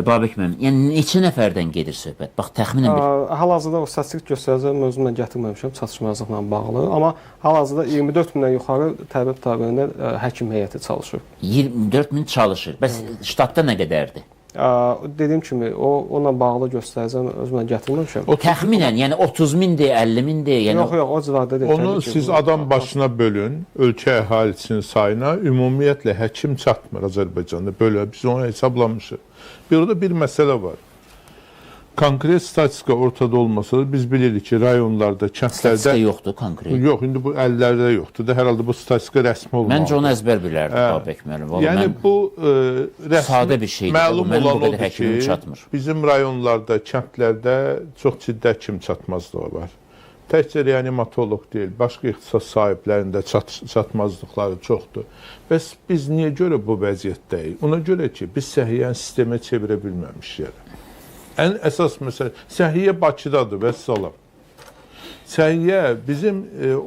Babək müəllim, yəni neçə nəfərdən gedir söhbət? Bax təxminən bir Hal-hazırda o statistik göstəricini özümlə gətirməmişəm çatışmazlıqla bağlı, amma hal-hazırda 24 mindən yuxarı təbib tabeliyində həkim heyəti çalışır. 24 min çalışır. Bəs ştatda nə qədərdir? Dediyim kimi onunla bağlı göstəricini özümlə gətirməmişəm. Təxminən, yəni 30 mindir, 50 mindir, yəni Yox, yox, o civarda deyil. Onu təbii ki, siz bu- adam başına bölün, ölkə əhalisinin sayına ümumiyyətlə həkim çatmır Azərbaycanda. Belə biz onu hesablamışıq. Bir orada bir məsələ var. Konkret statistika ortada olmasa da biz bilirik ki, rayonlarda, statistika kəndlərdə yoxdur konkret. yox, indi bu əllərdə yoxdur da, hər halda bu statistika rəsmi olmalıdır. Məncə onu əzbər bilərdi Babək müəllim. Vallahi Yəni mən bu rəsmi sadə bir şeydir. Məlum Bu mənim bu olan qədər odur ki, həkimim çatmır. bizim rayonlarda, kəndlərdə çox ciddi həkim çatmazlığı var. Təkcə reanimatoloq deyil, başqa ixtisas sahiblərində çatmazlıqları çoxdur. Bəs biz niyə görə bu vəziyyətdəyik? Ona görə ki, biz səhiyyəni sistemə çevirə bilməmişik. Ən əsas məsələ səhiyyə Bakıdadır, vəssalam. Səhiyyə bizim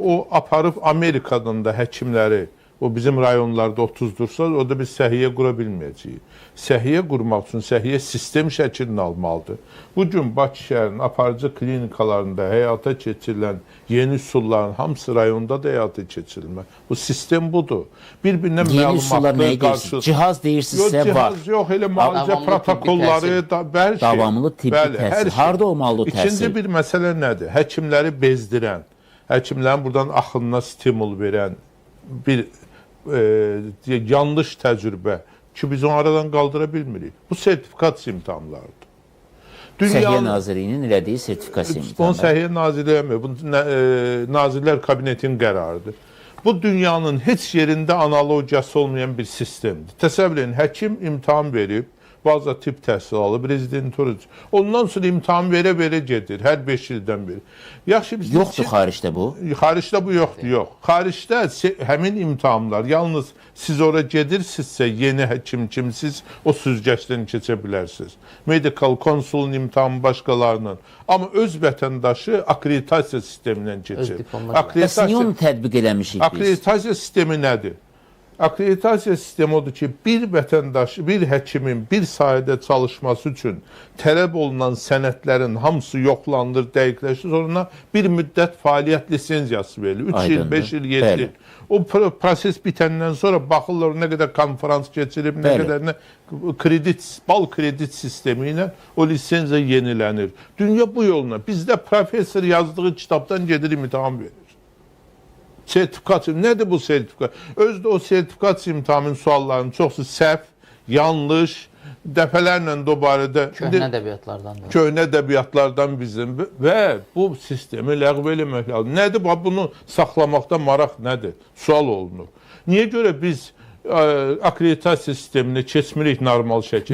o aparıb Amerikadan da həkimləri o bizim rayonlarda 30-dursa, orada biz səhiyyə qura bilməyəcəyik. Səhiyyə qurmaq üçün səhiyyə sistem şəklini almalıdır. Bu gün Bakı şəhərinin aparıcı klinikalarında həyata keçirilən yeni üsulların hamısı rayonda da həyata keçirilməli. Bu sistem budur. Bir-birinə Yeni üsullar məlumatlı nəyi qarşı deyirsiniz? Cihaz deyirsinizsə Yox, var. cihaz yox, elə müalicə Davamlı tibbi protokolları, təhsil. da, hər şey. Davamlı tibbi Bəli, hər təhsil. şey. Harda olmalıdır o təhsil? İkinci bir məsələ nədir? Həkimləri bezdirən, həkimlərin buradan axınına stimul verən bir yanlış təcrübə ki, biz onu aradan qaldıra bilmirik. Bu sertifikasiya imtahanlarıdır. Səhiyyə Nazirliyinin elədiyi sertifikasiya Onu imtahanları. Səhiyyə Nazirliyi eləmir. Bu Nazirlər Kabinetinin qərarıdır. Bu dünyanın heç yerində analogiyası olmayan bir sistemdir. Təsəvvür edin, həkim imtahan verib, bazı tibb təhsil alıb, rezidentura. Ondan sonra imtahan verə-verə gedir, hər 5 ildən bir. Yaxşı, biz Yoxdur xaricdə bu. Xaricdə bu yoxdur, yox. Xaricdə həmin imtahanlar yalnız siz ora gedirsinizsə, yeni həkim kimsiz, o süzgəcdən keçə bilərsiniz. Medical Council'un imtahanı başqalarının. Amma öz vətəndaşı akkreditasiya sistemindən keçir. diplomla Bəs niyə onu tətbiq eləmişik biz? Akkreditasiya sistemi nədir? Akkreditasiya sistemi odur ki, bir vətəndaş, bir həkimin bir sahədə çalışması üçün tələb olunan sənədlərin hamısı yoxlanılır, dəqiqləşir. Sonra bir müddət fəaliyyət lisenziyası verilir. 3 il, Aydındır. 5 il, 7 Bəli. il. O proses bitəndən sonra baxırlar nə qədər konfrans keçirib, nə Bəli. qədər nə kredit, bal kredit sistemi ilə o lisenziya yenilənir. Dünya bu yolla. Bizdə professor yazdığı kitabdan gedir imtahan verir. Sertifikasiya. Nədir bu sertifikat? Özdə o sertifikasiya imtahanının suallarının çoxsu səhv, yanlış, dəfələrlə də o barədə Köhnə ədəbiyyatlardan da. köhnə ədəbiyyatlardan bizim və bu sistemi ləğv eləmək lazım. Nədir bu? Bunu saxlamaqda maraq nədir? Sual olunur. Niyə görə biz akkreditasiya sisteminə keçmirik normal şəkildə?